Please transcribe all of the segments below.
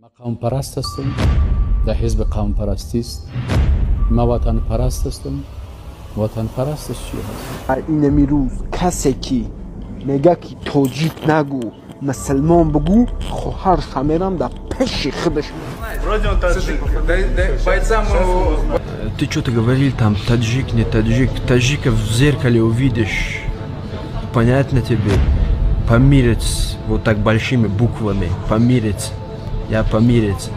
Ман қавмпараст ҳастам, дар ҳизби қавмпарастӣ аст. Ман ватанпараст ҳастам. Ватанпарасташ чӣ ҳаст? Инами рӯз касе ки мега ки тоҷик нагӯ, мусулмон бугӯ, хоҳарша мерам дар пеши худаш. Вроде он таджик. Бойцам. Ты что-то говорил там, таджик, не таджик. Таджика в зеркале увидишь. Понятно тебе? Памирец, вот так большими буквами. Памирец. Я памирец.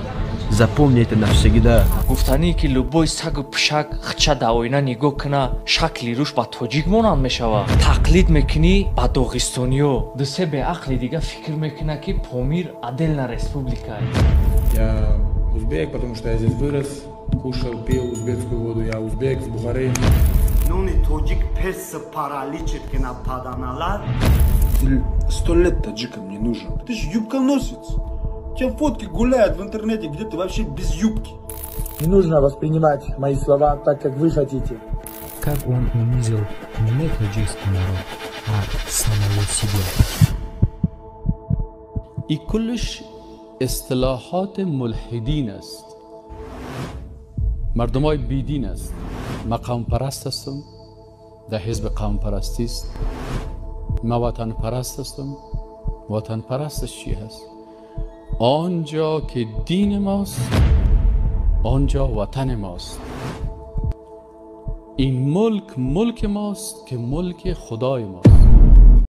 Запомни это навсегда. Гуфтанӣ ки любой сагу пишак хча да оина нигоҳ куна, шакли рӯш ба тоҷик монанд мешавад. Тақлид мекунӣ ба доғистониё. Дусе беақли дига фикр мекуна, ки Помир отдельная республика. Я узбек, потому что я здесь вырос, кушал, пил узбекскую воду. Я узбек с Бухары. Нони тоҷик перса параличит кина паданалар. Ты 100 лет таджикам не нужен. Ты ж юбконосец. У тебя фотки гуляют в интернете, где ты вообще без юбки. Не нужно воспринимать мои слова так, как вы хотите. Как он унизил не таджикский народ, а самого себя. این کلش اصطلاحات ملحدین است، مردم های بیدین است. من قوم پرست هستم، در حزب قوم پرستی است. من وطن پرست هستم. وطن پرستش چی هست؟ آنجا که دین ماست، آنجا وطن ماست. این ملک ملک ماست که ملک خدای ماست.